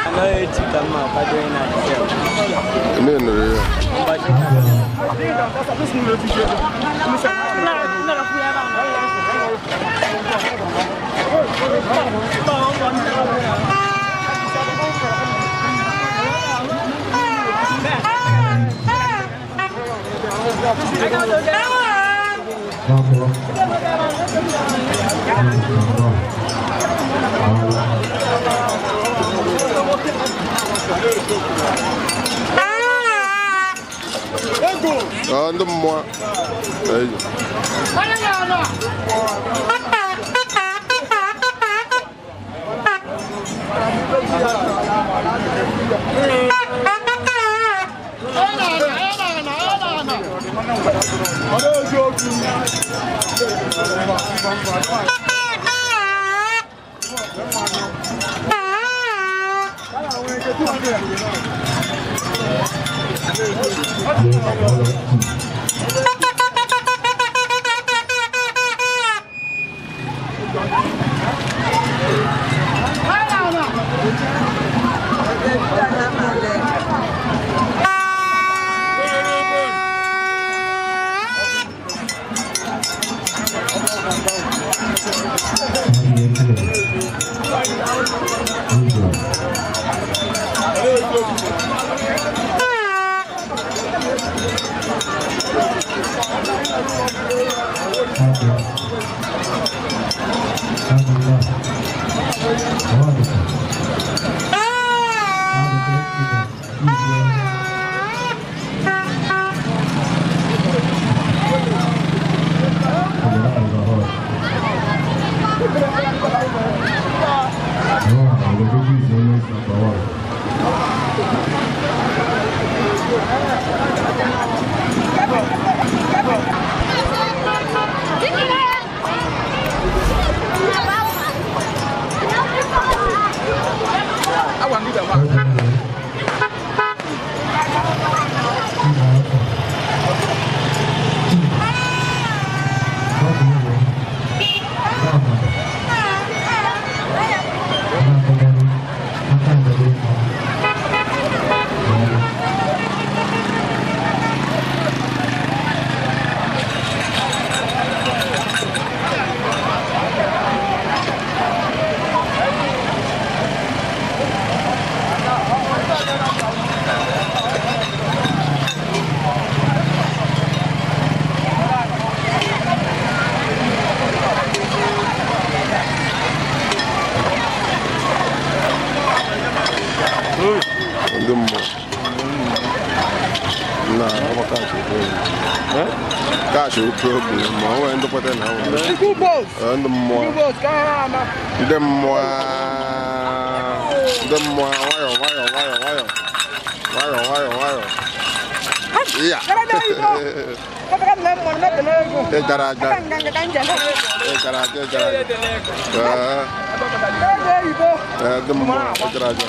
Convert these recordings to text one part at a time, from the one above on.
Anaghị echi ka mma akwado ị na-abịa. Eme nụrụ ya. Ọ ndị mmụọ. Eyi. Ndị mmụọ. Na ọkwa kaachị okwu. Kaachị okwu obi ma o nwere ndị kweta na o nwere. Ndị mmụọ. Ndị mmụọ. Ndị mmụọ nwayọ nwayọ nwayọ nwayọ. Nwayọ nwayọ nwayọ. Iya. Ị gara aga. Ị gara aga ị gara aga. Ee. Ee, ndị mmụọ ị gara aga.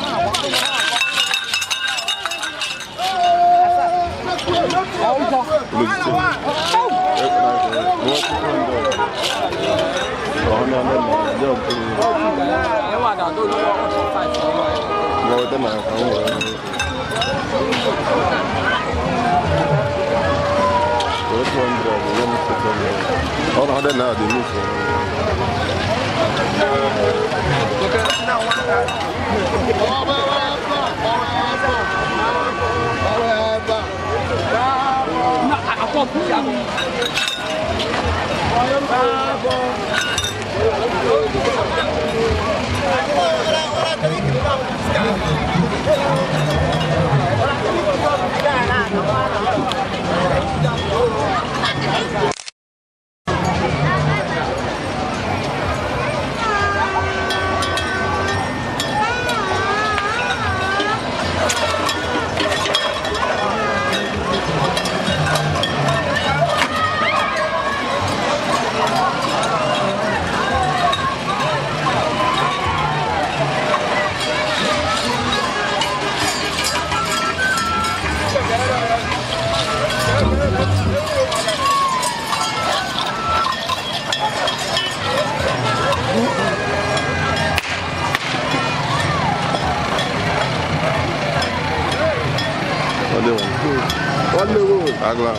Agla.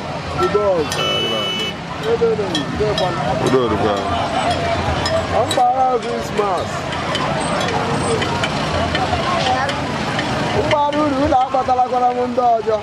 Udo dịkwa. Mgbara Christmas. Mgbara uru ụlọ akpatalakwara m ndị ọjọọ.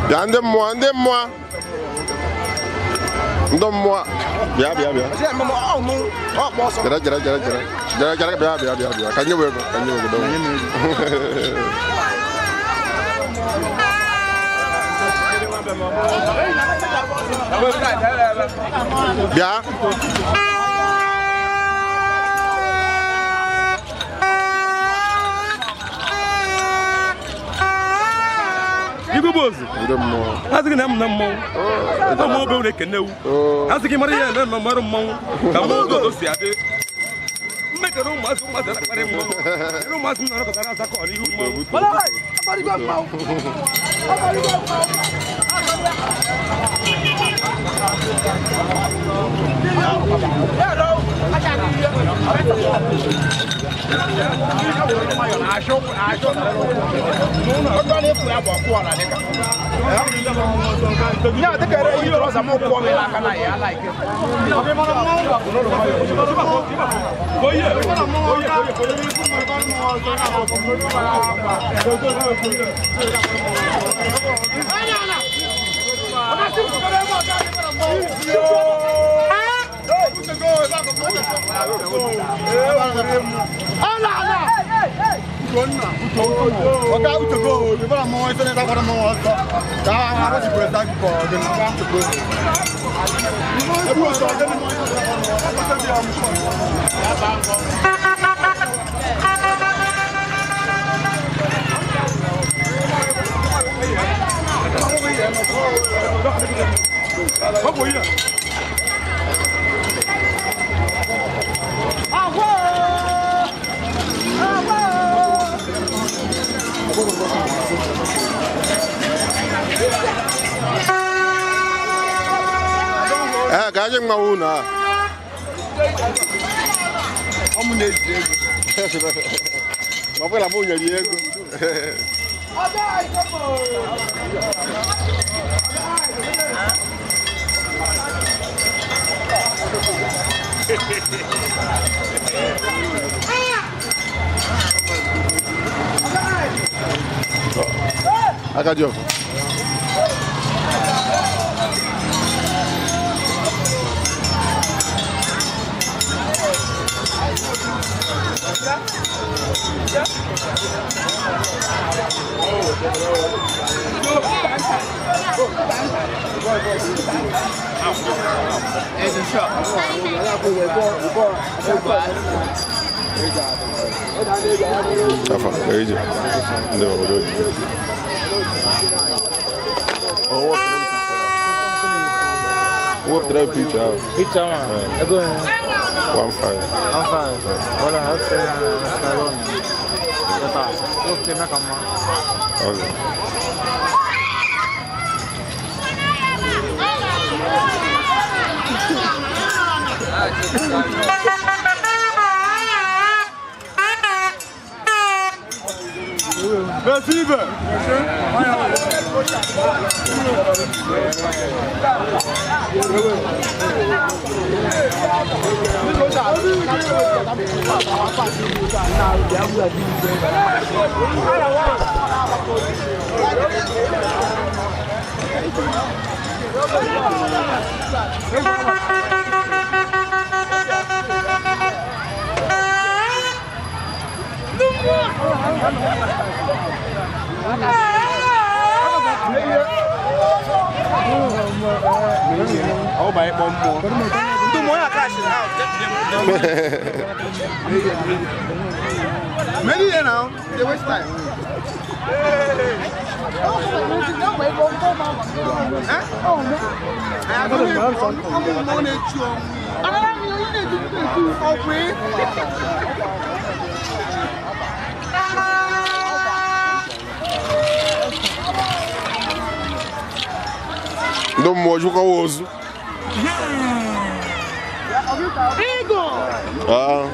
Bịa ndị mmụọ, ndị mmụọ. Ndị mmụọ. Bịa bịa bịa. Jere jere jere jere. Jere jere bịa bịa bịa bịa. Ka nye wego, ka nye wego. Bịa. Igwe bozu. Ndị mmụọ. Asị gị na m na mmọnwụ. Ọ mụ obe nwere ekene ewu. Asị gị mara ihe na mara mmọnwụ. Ka mụ oge o si adị. Mmekọrọ ụmụazị ụmụazị na-akparị mmọnwụ. Ere ụmụazị m na-anọkọtara azakọ n'ihu mmọnwụ. Ka anyị mmanwụ na ọmụ na-eji ego. Ọ bụla mụ nyere ya ego. Aka ji ọfụ. Afa, eji. Ndị obodo ji. Wepụtara picture ahụ. Picture one. Ego 15. 15. Wala hafte na salon. Yata. Wepụtara na kama. Okay. Many here now, they waste time. Ndị mmụọ jukọwa ozu. Ah.